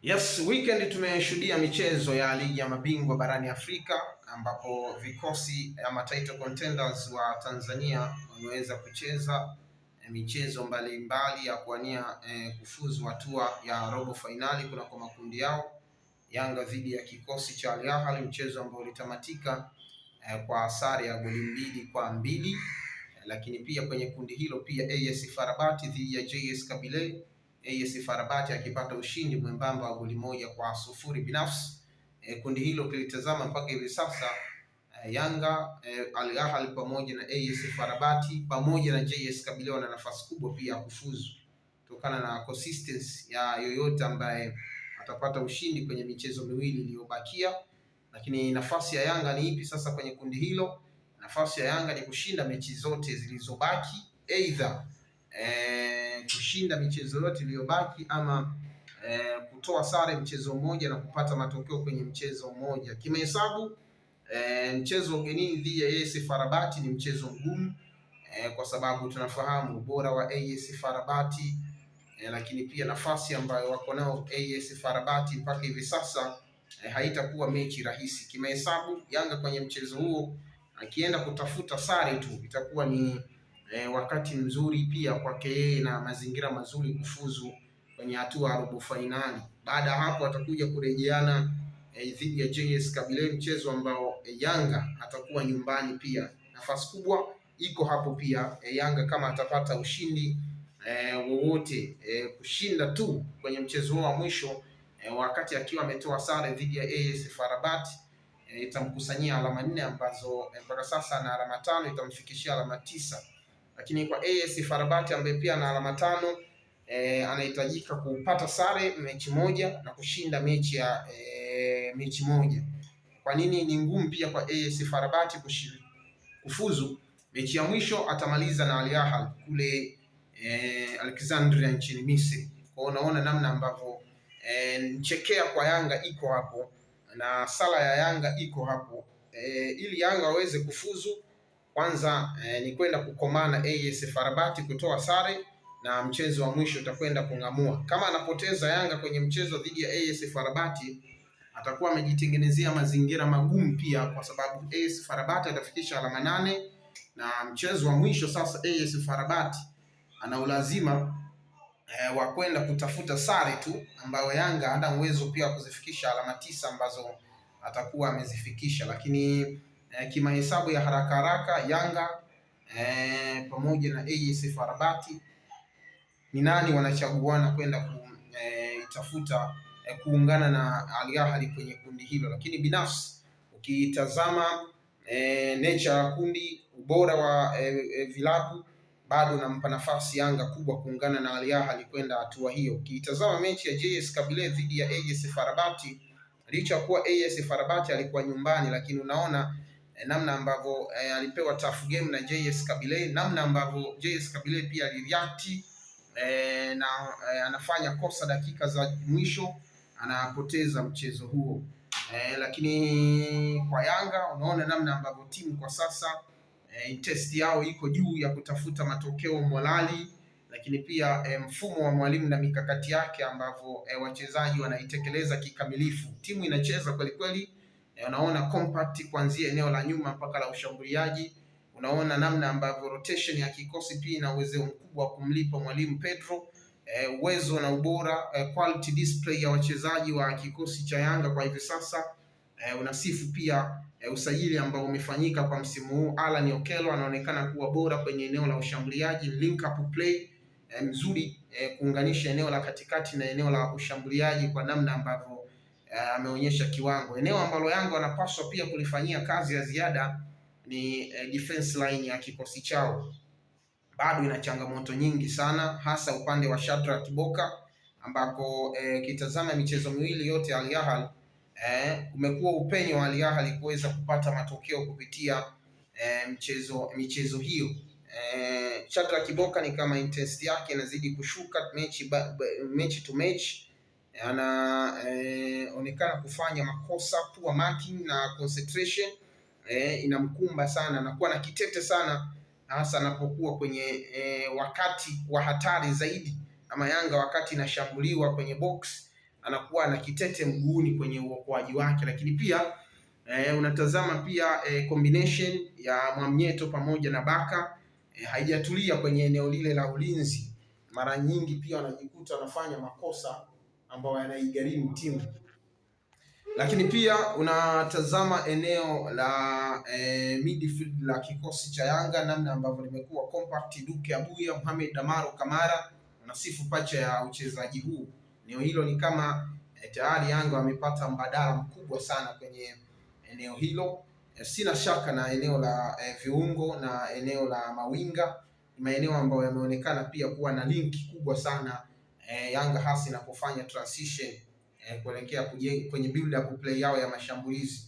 Yes, weekend tumeshuhudia michezo ya ligi ya mabingwa barani Afrika ambapo vikosi ama title contenders wa Tanzania wameweza kucheza michezo mbalimbali ya kuwania kufuzu hatua ya robo fainali kunako makundi yao. Yanga dhidi ya kikosi cha Al Ahly, mchezo ambao ulitamatika kwa sare ya goli 2-2. Lakini pia kwenye kundi hilo pia AS FAR Rabat dhidi ya JS Kabylie, AS FAR Rabat akipata ushindi mwembamba wa goli 1-0 binafsi. Kundi hilo kilitazama mpaka hivi sasa Yanga, Al Ahly pamoja na AS FAR Rabat pamoja na JS Kabylie wana nafasi kubwa pia ya kufuzu kutokana na consistency ya yoyote ambaye atapata ushindi kwenye michezo miwili iliyobakia. Lakini nafasi ya Yanga ni ipi sasa kwenye kundi hilo? Nafasi ya Yanga ni kushinda mechi zote zilizobaki, either kushinda michezo yote iliyobaki ama kutoa sare mchezo mmoja na kupata matokeo kwenye mchezo mmoja. Kimahesabu mchezo ugenini dhidi ya AS FAR Rabat ni mchezo mgumu kwa sababu tunafahamu ubora wa AS FAR Rabat lakini pia nafasi ambayo wako nao AS FAR Rabat mpaka hivi sasa haitakuwa mechi rahisi. Kimahesabu Yanga kwenye mchezo huo akienda kutafuta sare tu itakuwa ni wakati mzuri pia kwake yeye na mazingira mazuri kufuzu kwenye hatua ya robo fainali. Baada ya hapo atakuja kurejeana dhidi ya JS Kabylie, mchezo ambao Yanga atakuwa nyumbani pia. Nafasi kubwa iko hapo pia Yanga kama atapata ushindi wowote kushinda tu kwenye mchezo huo wa mwisho wakati akiwa ametoa sare dhidi ya AS FAR Rabat itamkusanyia alama 4 ambazo mpaka sasa ana alama 5, itamfikishia alama 9. Lakini kwa AS FAR Rabat ambaye pia ana alama 5 anahitajika kupata sare mechi moja na kushinda mechi ya mechi moja. Kwa nini ni ngumu pia kwa AS FAR Rabat kufuzu? Mechi ya mwisho atamaliza na Al Ahly kule Alexandria nchini Misri. Kwa unaona namna ambavyo nchekea kwa Yanga iko hapo na sala ya Yanga iko hapo ili Yanga waweze kufuzu kwanza ni kwenda kukomana AS FAR Rabat kutoa sare na mchezo wa mwisho utakwenda kung'amua. Kama anapoteza Yanga kwenye mchezo dhidi ya AS FAR Rabat atakuwa amejitengenezea mazingira magumu pia, kwa sababu AS FAR Rabat atafikisha alama 8 na mchezo wa mwisho sasa AS FAR Rabat ana ulazima wa kwenda kutafuta sare tu ambayo Yanga hana uwezo pia wa kuzifikisha alama 9 ambazo atakuwa amezifikisha. Lakini kimahesabu ya haraka haraka Yanga pamoja na AS FAR Rabat ni nani wanachaguana kwenda kutafuta kuungana na Al Ahly kwenye kundi hilo. Lakini binafsi ukitazama nature ya kundi, ubora wa vilabu, bado nampa nafasi Yanga kubwa kuungana na Al Ahly kwenda hatua hiyo. Ukitazama mechi ya JS Kabylie dhidi ya AS FAR Rabat, licha kuwa AS FAR Rabat alikuwa nyumbani, lakini unaona namna ambavyo alipewa tough game na JS Kabylie, namna ambavyo JS Kabylie pia alireact na anafanya kosa dakika za mwisho, anapoteza mchezo huo. Lakini kwa Yanga unaona namna ambavyo timu kwa sasa interest yao iko juu ya kutafuta matokeo morali, lakini pia mfumo wa mwalimu na mikakati yake ambavyo wachezaji wanaitekeleza kikamilifu. Timu inacheza kweli kweli, unaona compact kuanzia eneo la nyuma mpaka la ushambuliaji. Unaona namna ambavyo rotation ya kikosi pia ina uwezo mkubwa wa kumlipa mwalimu Pedro uwezo na ubora quality display ya wachezaji wa kikosi cha Yanga kwa hivi sasa unasifu pia usajili ambao umefanyika kwa msimu huu. Alan Okello anaonekana kuwa bora kwenye eneo la ushambuliaji, link up play mzuri kuunganisha eneo la katikati na eneo la ushambuliaji kwa namna ambavyo ameonyesha kiwango. Eneo ambalo Yanga wanapaswa pia kulifanyia kazi ya ziada ni defense line ya kikosi chao bado ina changamoto nyingi sana, hasa upande wa Shadrack Kiboka ambako kitazama michezo miwili yote Al Ahly umekuwa upenyo wa Al Ahly kuweza kupata matokeo kupitia michezo hiyo. Shadrack Kiboka ni kama intensity yake inazidi kushuka mechi to mechi, anaonekana kufanya makosa, poor marking na concentration inamkumba sana, anakuwa na kitete sana hasa anapokuwa kwenye wakati wa hatari zaidi, ama Yanga wakati inashambuliwa kwenye box anakuwa na kitete mguuni kwenye uokoaji wake, lakini pia unatazama pia combination ya Mwamnyeto pamoja na Baka haijatulia kwenye eneo lile la ulinzi. Mara nyingi pia wanajikuta wanafanya makosa ambayo yanaigharimu timu. Lakini pia unatazama eneo la midfield la kikosi cha Yanga namna ambavyo limekuwa compact. Duke Abuya, Mohamed Damaro Kamara unasifu pacha ya uchezaji huu. Eneo hilo ni kama tayari Yanga wamepata mbadala mkubwa sana kwenye eneo hilo. Sina shaka na eneo la viungo na eneo la mawinga ni maeneo ambayo yameonekana pia kuwa na linki kubwa sana Yanga hasa inapofanya transition kuelekea kwenye build up play yao ya mashambulizi.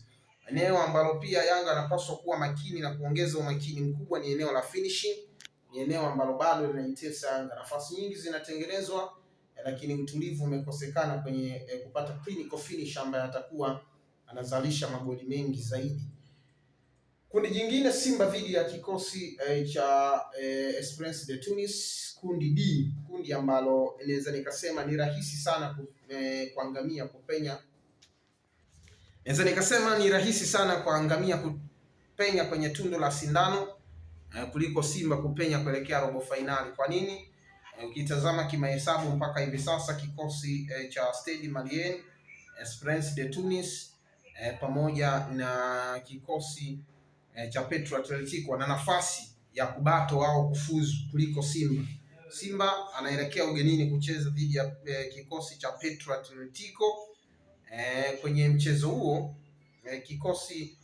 Eneo ambalo pia Yanga anapaswa kuwa makini na kuongeza umakini mkubwa ni eneo la finishing. Ni eneo ambalo bado linaitesa Yanga. Nafasi nyingi zinatengenezwa lakini utulivu umekosekana kwenye kupata clinical finish ambaye atakuwa anazalisha magoli mengi zaidi. Kundi jingine, Simba dhidi ya kikosi cha Esperance de Tunis, kundi D, kundi ambalo naweza nikasema ni rahisi sana kuangamia kupenya. Naweza nikasema ni rahisi sana kuangamia kupenya kwenye tundu la sindano kuliko Simba kupenya kuelekea robo fainali. Kwa nini? Ukitazama kimahesabu mpaka hivi sasa kikosi cha Stade Malien, Esperance de Tunis pamoja na kikosi cha Petro Atletico wana nafasi ya kubato au kufuzu kuliko Simba. Simba anaelekea ugenini kucheza dhidi ya kikosi cha Petro Atletico. Kwenye mchezo huo kikosi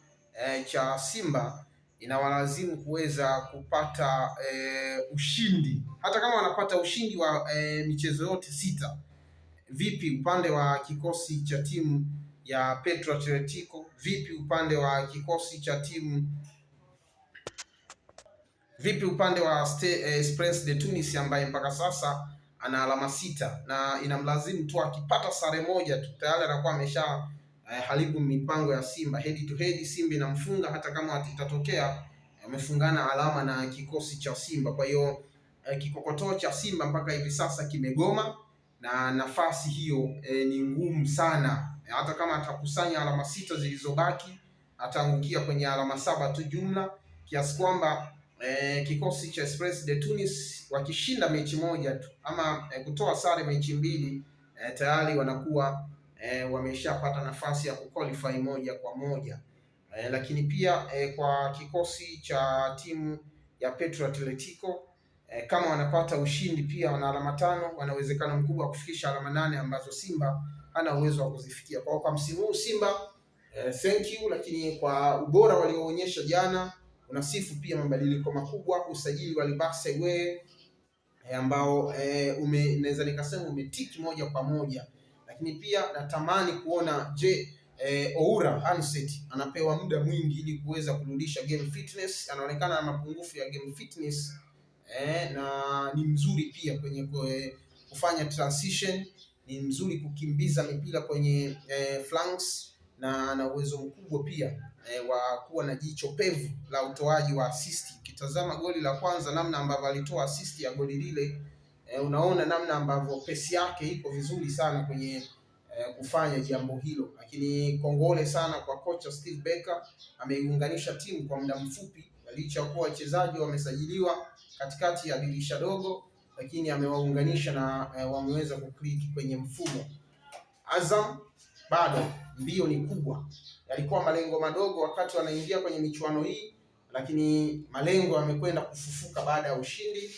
cha Simba inawalazimu kuweza kupata ushindi, hata kama wanapata ushindi wa michezo yote 6. Vipi upande wa kikosi cha timu ya Petro Atletico? Vipi upande wa kikosi cha timu vipi upande wa Esperance de Tunis ambaye mpaka sasa ana alama 6 na inamlazimu tu akipata sare moja tu tayari anakuwa amesha haribu mipango ya Simba. Head to head Simba inamfunga hata kama itatokea amefungana alama na kikosi cha Simba. Kwa hiyo kikokotoo cha Simba mpaka hivi sasa kimegoma na nafasi hiyo ni ngumu sana. Hata kama atakusanya alama 6 zilizobaki ataangukia kwenye alama 7 tu jumla, kiasi kwamba kikosi cha Esperance de Tunis wakishinda mechi moja tu ama kutoa sare mechi 2 tayari wanakuwa wameshapata nafasi ya kuqualify moja kwa moja. Lakini pia kwa kikosi cha timu ya Petro Atletico kama wanapata ushindi pia wana alama 5, wana uwezekano mkubwa wa kufikisha alama 8 ambazo Simba hana uwezo wa kuzifikia. Kwa msimu huu Simba thank you, lakini kwa ubora walioonyesha jana unasifu pia mabadiliko makubwa, usajili wa Libasa Gwe ambao naweza nikasema umetiki moja kwa moja, lakini pia natamani kuona je, Oura Anset anapewa muda mwingi ili kuweza kurudisha game fitness. Anaonekana na mapungufu ya game fitness na ni mzuri pia kwenye kufanya transition, ni mzuri kukimbiza mipira kwenye flanks na ana uwezo mkubwa pia wa kuwa na jicho pevu la utoaji wa assist. Ukitazama goli la kwanza namna ambavyo alitoa assist ya goli lile, unaona namna ambavyo pesi yake iko vizuri sana kwenye kufanya jambo hilo. Lakini kongole sana kwa kocha Steve Barker, ameiunganisha timu kwa muda mfupi, licha kuwa wachezaji wamesajiliwa katikati ya dirisha dogo, lakini amewaunganisha na wameweza kukliki kwenye mfumo. Azam bado mbio ni kubwa, yalikuwa malengo madogo wakati wanaingia kwenye michuano hii, lakini malengo yamekwenda kufufuka baada ya ushindi.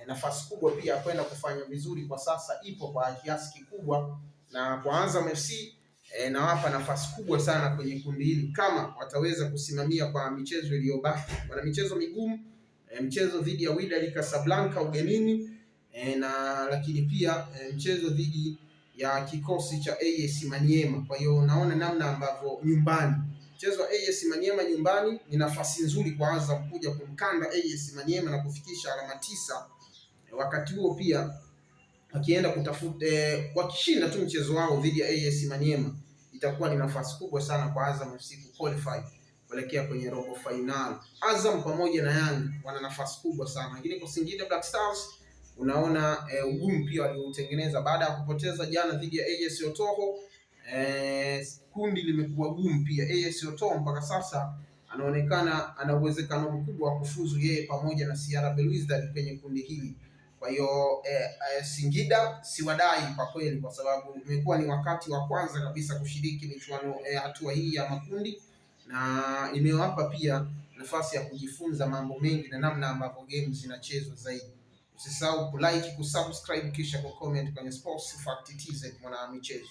Nafasi kubwa pia kwenda kufanya vizuri kwa sasa ipo kwa kiasi kikubwa, na kwa Azam FC nawapa nafasi kubwa sana kwenye kundi hili kama wataweza kusimamia kwa michezo iliyobaki. Wana michezo migumu, mchezo dhidi ya Wydad Casablanca ugenini, na lakini pia mchezo dhidi ya kikosi cha AS Maniema. Kwa hiyo unaona namna ambavyo nyumbani, mchezo wa AS Maniema nyumbani ni nafasi nzuri kwa Azam kuja kumkanda AS Maniema na kufikisha alama 9. Wakati huo pia wakienda kutafuta wakishinda tu mchezo wao dhidi ya AS Maniema itakuwa ni nafasi kubwa sana kwa Azam FC kuqualify kuelekea kwenye robo final. Azam pamoja na Yanga wana nafasi kubwa sana, lakini kwa Singida Black Stars Unaona ugumu pia walioutengeneza baada ya kupoteza jana dhidi ya AS Otoho. Kundi limekuwa gumu pia. AS Otoho mpaka sasa anaonekana ana uwezekano mkubwa wa kufuzu yeye pamoja na CR Belouizdad kwenye kundi hili. Kwa hiyo Singida siwadai kwa kweli, kwa sababu imekuwa ni wakati wa kwanza kabisa kushiriki michuano hatua hii ya makundi na imewapa pia nafasi ya kujifunza mambo mengi na namna ambavyo game zinachezwa zaidi. Usisahau kulike, kusubscribe kisha kucomment kwenye Sports Fact TZ mwana michezo.